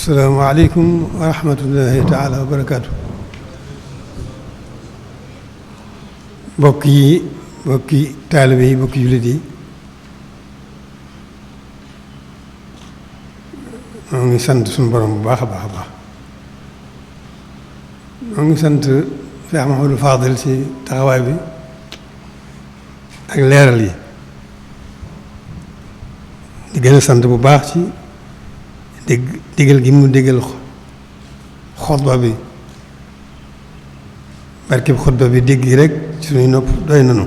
asalaamaaleykum wa rahmatullahi taala wa barakaatu. mbokki taalibe yi mbokki jullit yi moo ngi sant suñu borom bu baax a baax a baax. moo ngi sant Cheikh Mahamadou Fadil ci taxawaay bi ak leeral yi di gën a sant bu baax ci digal gi mu digal xutba bi barkeb xutba bi dégg rek suñuy nopp doy nanu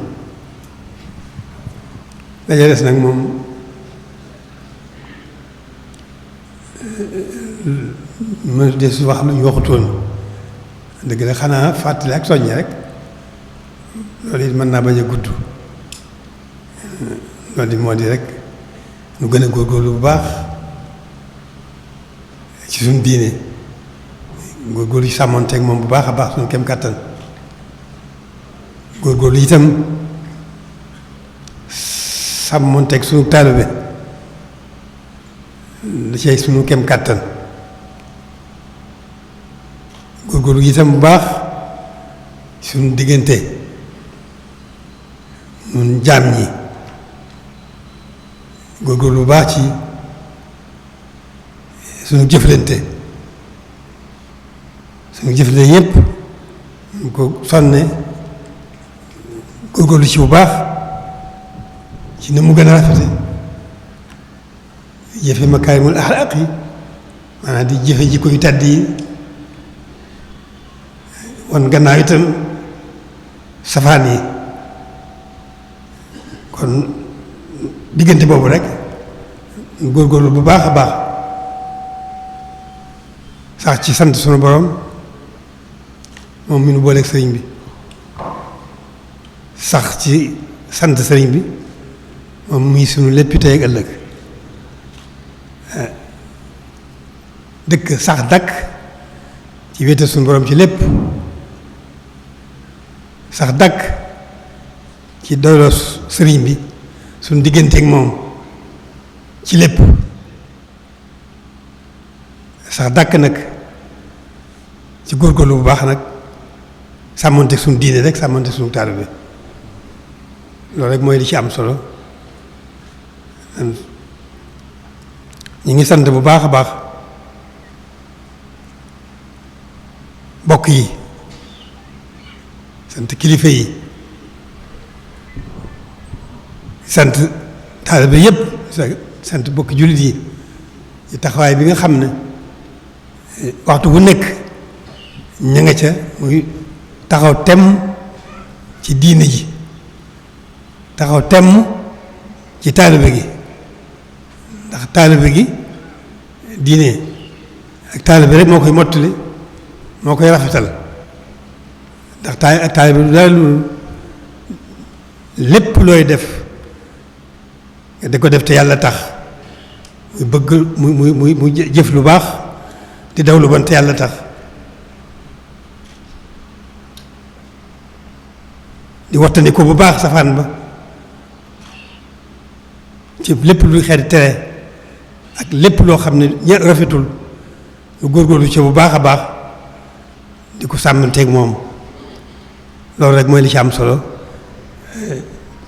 daja des nag moom mën des wax lu ñu waxutoon dëgg la xanaa fàttali ak soññe rek loolu it mën naa bañ a gudd loolu it moo di rek nu gën a góorgóorlu bu baax ci suñu diine góorgóorlu ci sàmmonteeg moom bu baax a baax suñu kem kàttan góorgóorlu itam sàmmonteeg suñu taalibe da cay suñu kem kàttan góorgóorlu itam bu baax suñu diggante ñun jaam ñi góorgóorlu bu baax ci suñu jëflante yépp ñu ko sonne góorgóorlu ci bu baax ci ni mu gën a rafete jëfe makaarimul axlaaq yi maanaam di jëfe jikko yu tàdd yi wan gannaaw itam safaan yi kon diggante boobu rek góorgóorlu bu baax a baax sax ci sant sunu borom moom mi nu booleeg sëriñ bi sax ci sant sëriñ bi moom muy sunu léppi tey ak ëllëg dëkk sax dakk ci wéete sunu borom ci lépp sax dakk ci doyloo sëriñ bi suñu digganteeg moom ci lépp sax dàkk nag ci góorgóorlu bu baax nag sàmmonteeg suñu diine rek sàmmonteeg suñu taalibe loolu rek mooy li ci am solo ñu ngi sant bu baax a baax bokk yi sant kilifa yi sant taalibe yépp sant bokki jullit yi ci taxawaay bi nga xam ne waxtu bu nekk ña nga ca muy taxaw temm ci diine ji taxaw temm ci taalibe gi ndax taalibe gi diine ak taalibe rek moo koy mottali moo koy rafetal ndax taalibe du dara lu lépp looy def nga di ko def te yàlla tax muy bëgg muy jëf lu baax di daw lu bon te yàlla tax di wattandi ko bu baax safaan ba ci lépp luy xeeti tere ak lépp loo xam ne ña rafetul lu góorgóorlu ci bu baax a baax di ko sàmmanteeg moom loolu rek mooy li ci am solo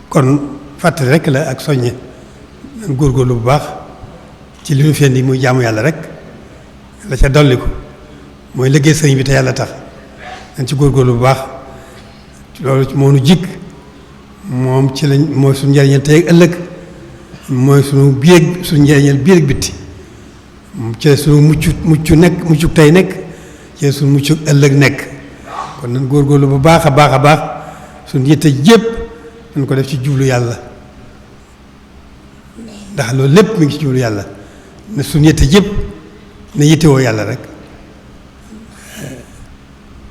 kon fàttali rek la ak soññe nan góorgóorlu bu baax ci li ñu fi indi muy jaamu yàlla rek la ca dolli ko mooy liggéey sëriñ bi te yàlla tax nañ ci góorgóorlu bu baax loolu moo nu jig moom ci lañ mooy suñu njëriñal tey ak ëllëg mooy suñu biir suñu njëriñal biir ak bitti ci suñu muccu tey nekk ci suñu muccu ëllëg nekk kon nañ góorgóorlu bu baax a baax a baax suñu yitte jépp nañ ko def ci jublu yàlla ndax loolu lépp mi ngi ci jublu yàlla ne suñu yitte jépp ne yittewoo yàlla rek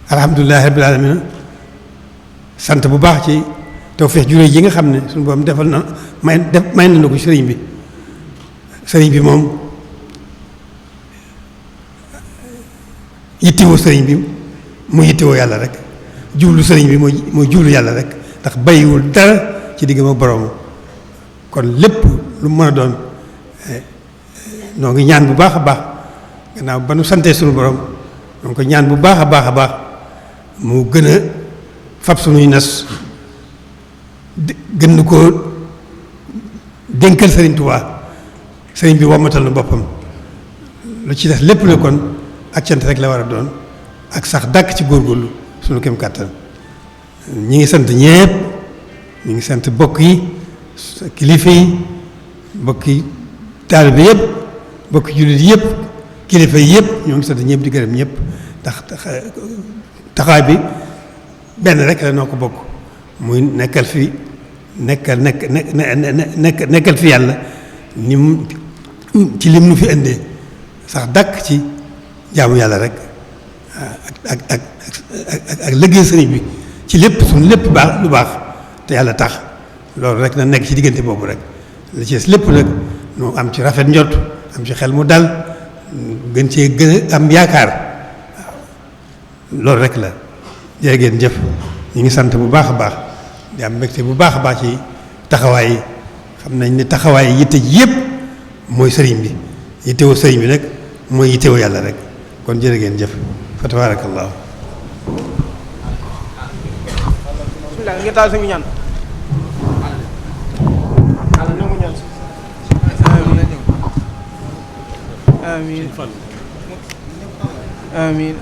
alhamdulilahi rabbil alamin sant bu baax ci tawfeex juré yi nga xam ne suñu borom defal na may na ko sëriñ bi moom yittewoo sëriñ bi mu yittewoo yàlla rek jublu sëriñ bi mooy jublu yàlla rek ndax bàyyiwul dara ci diggam ak boroom kon lépp lu mën a doon noo ngi ñaan bu baax a baax gannaaw ba nu santee suñu borom donc ko ñaan bu baax a baax a baax mu gën a fab suñuy nas gën koo dénkal sëriñ Tuubaa sëriñ bi wommatal na boppam lu ci def lépp la kon ak cant rek la war a doon ak sax dàkk ci góorgóorlu suñu kem kàttan ñi ngi sant ñépp ñi ngi sant bokk yi kilifa yi bokki taalibe yëpp bokki jullit yëpp kilifa yi yëpp ñoo ngi sant ñëpp di gërëm ñëpp ndax taxawaay bi benn rek la noo ko bokk muy nekkal fi nekkal fi yàlla ni mu ci lim nu fi indee sax dàkk ci jaamu yàlla rek ak liggéey sëriñ bi ci lépp suñu lépp baax lu baax te yàlla tax loolu rek na nekk ci diggante boobu rek li ci lépp nag nu am ci rafet njot am ci xel mu dal gën cee gën a am yaakaar waaw loolu rek la jërë ngeen jëf ñu ngi sant bu baax a baax di am mbégte bu baax a baax ci taxawaay yi xam nañ ne taxawaay yitte ji yëpp mooy sëriñ bi yittewoo sëriñ bi nag mooy yittewoo yàlla rek kon jërë ngeen jëf fa tabaarakallaahu. ngeen taal suñu ñaan amiin amiin